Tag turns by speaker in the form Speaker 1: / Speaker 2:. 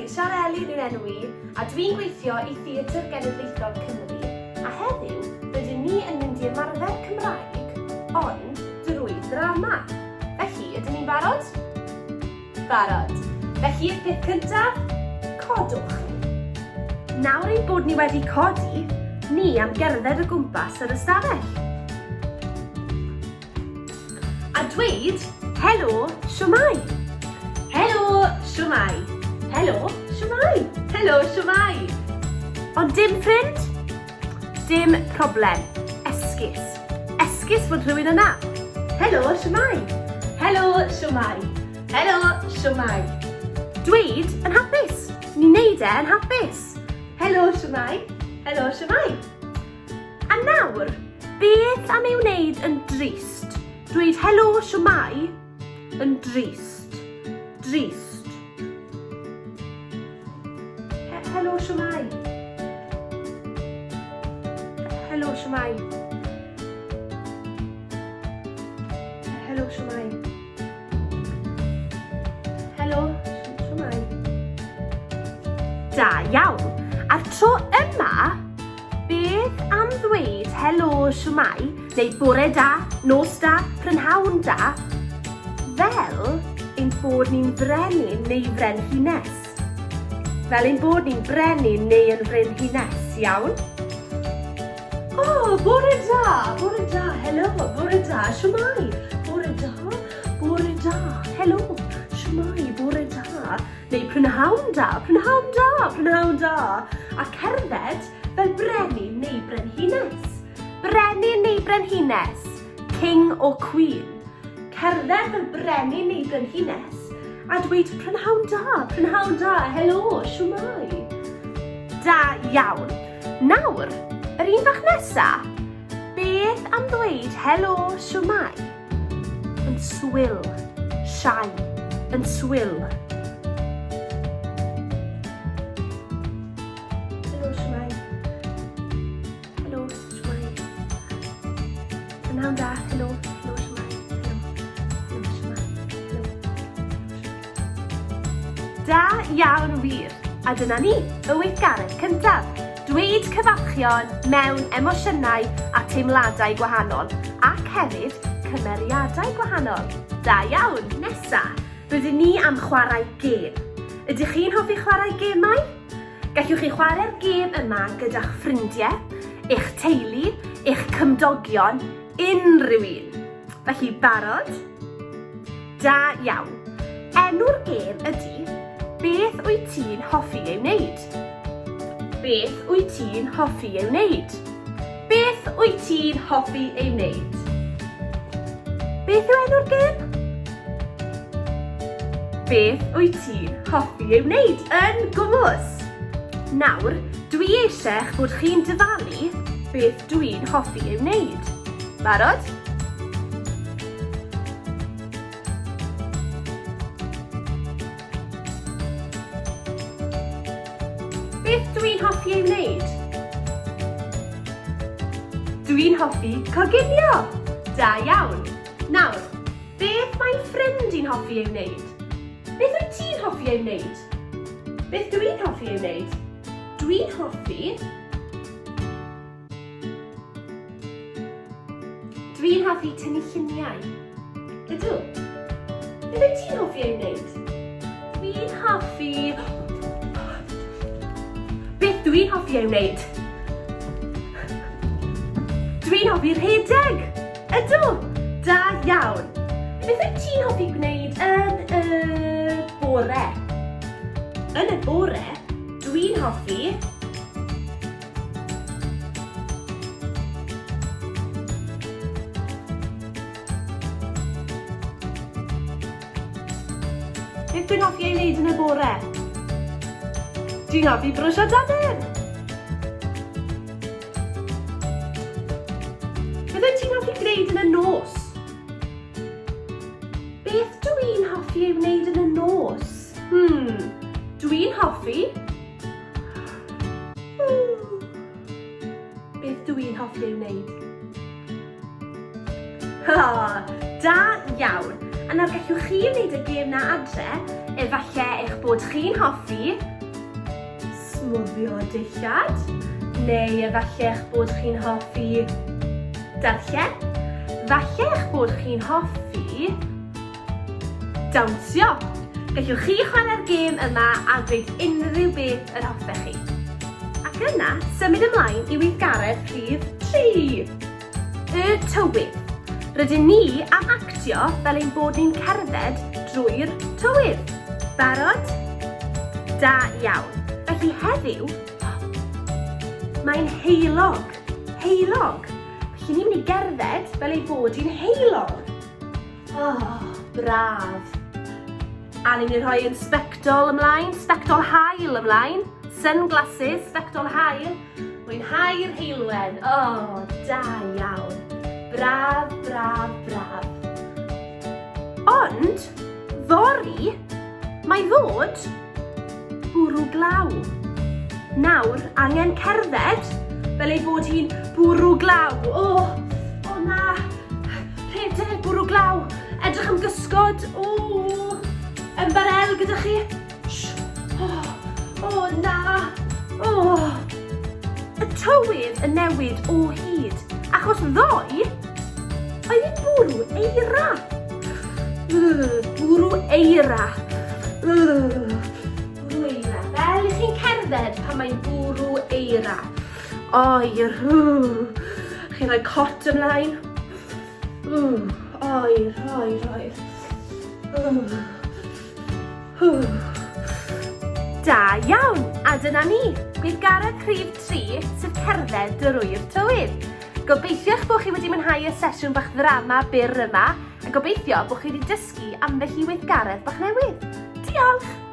Speaker 1: Sian Elin yw'n enw i, a dwi'n gweithio i Theatr Genedlaethol Cymru, a heddiw rydyn ni yn mynd i ymarfer Cymraeg, ond drwy ddrama. Felly, ydyn ni'n barod? Barod. Felly, y peth cyntaf, codwch. Nawr ein bod ni wedi codi, ni am gerdded o gwmpas yr ystafell. A dweud, helo, shwmae. Helo, shwmae. Helo, shwmae. Helo, shwmae. Ond dim ffrind? Dim problem. Esgus. Esgus fod rhywun yna. Helo, shwmae. Helo, shwmae. Helo, shwmae. Dweud yn hapus. Ni'n neud e yn hapus. Helo, shwmae. Helo, shwmae. A nawr, beth am ei wneud yn drist? Dweud helo, shwmae, yn drist. Drist. He helo, shwmae. Helo, shwmae. Helo, shwmae. Helo, shwmae. Da iawn. A'r tro yma, beth am ddweud helo shwmae, neu bore da, nos da, prynhawn da, fel ein bod ni'n frenin neu frenhines. Fel ein bod ni'n brenin neu yn frenhines, iawn? O, bore da, bore da, helo, bore da, shwmae, bore da, bore da, helo, shwmae, bore da, neu prynhawn da, prynhawn da, prynhawn da, a cerdded fel brenin neu brenhines. Brenin neu brenhines, king or queen. Cerdded fel brenin neu brenhines a dweud prynhawn da, prynhawn da, helo, shwmae. Da iawn. Nawr, yr un fach nesa, beth am ddweud helo, shwmae? Yn swil, shy, yn swil. Helo, shwmae. Helo, shwmae. Prynhawn da, helo, helo, shwmae, helo, helo, shwmae, helo. Da iawn wir! A dyna ni, y weithgaredd cyntaf. Dweud cyfarchion mewn emosiynau a teimladau gwahanol, ac hefyd cymeriadau gwahanol. Da iawn! Nesa, rydyn ni am chwarae gêm. Ydych chi'n hoffi chwarae gemau? Gallwch chi chwarae'r gêm yma gyda'ch ffrindiau, eich teulu, eich cymdogion, unrhyw un. Felly, barod? Da iawn. Enw'r gêm ydy Beth wyt ti'n hoffi ei wneud? Beth wyt ti'n hoffi ei wneud? Beth wyt ti'n hoffi ei wneud? Beth yw enw'r gêm? Beth wyt ti'n hoffi ei wneud yn gwmws? Nawr, dwi eisiau eich bod chi'n dyfalu beth dwi'n hoffi ei wneud. Barod? Beth dwi'n hoffi ei wneud? Dwi'n hoffi coginio! Da iawn! Nawr, beth mae'n ffrind i'n hoffi ei wneud? Beth wyt ti'n hoffi ei wneud? Beth dwi'n hoffi ei wneud? Dwi'n hoffi Dwi'n hoffi tynnu lluniau. Ydw. Beth wyt ti'n hoffi ei wneud? Dwi'n hoffi... Beth dwi'n hoffi ei wneud? Dwi'n hoffi rhedeg! Ydw! Da iawn! Beth wyt ti'n hoffi gwneud yn y bore? Yn y bore, dwi'n hoffi Beth dwi'n hoffi ei wneud yn y bore? Dwi'n hoffi brwsio dannedd! Beth wyt ti'n hoffi gwneud yn y nos? Beth dw i'n hoffi ei wneud yn y nos? Hmm, dwi'n hoffi Beth dw i'n hoffi ei wneud? Ha, da iawn! A nawr gallwch chi wneud y gêm na adre, efallai eich bod chi'n hoffi... Smwddio dillad, neu efallai eich bod chi'n hoffi darllen. Falle eich bod chi'n hoffi dawnsio. Gallwch chi chwarae'r gêm yma a dweud unrhyw beth yr hoffech chi. Ac yna, symud ymlaen i weithgaredd rhif 3. Y tywydd. Rydyn ni am actio fel ein bod ni'n cerdded drwy'r tywydd. Barod? Da iawn. Felly heddiw, mae'n heulog. Heulog. Felly ni'n mynd i gerdded fel ei bod hi'n heulog. Oh, braf. A ni'n mynd i rhoi yn sbectol ymlaen, sbectol haul ymlaen, sunglasses, sbectol haul. Mwynhau'r heulwen. Oh, da iawn. Braf, braf, braf. Ond, fory, mae fod bwrw glaw. Nawr, angen cerdded fel ei bod hi'n bwrw glaw. O, oh, o oh na, rhedeg, bwrw glaw, edrych am gysgod, o, oh, ymbarel gyda chi. O, oh, oh, na, o. Oh. Y tywydd yn newid o hyd, achos ddoe, oedd hi'n bwrw eira. Bwrw eira. Bwrw eira. Fel i chi'n cerdded pan mae'n bwrw eira. Oer. Chi'n rhoi cot ymlaen. Oer, oer, oer. Da iawn! A dyna ni, gweithgaredd rhif 3, sef cerdded drwy'r tywydd. Gobeithio eich bod chi wedi mwynhau y sesiwn bach ddrama byr yma, a gobeithio bod chi wedi dysgu ambell i weithgaredd bach newydd. Diolch!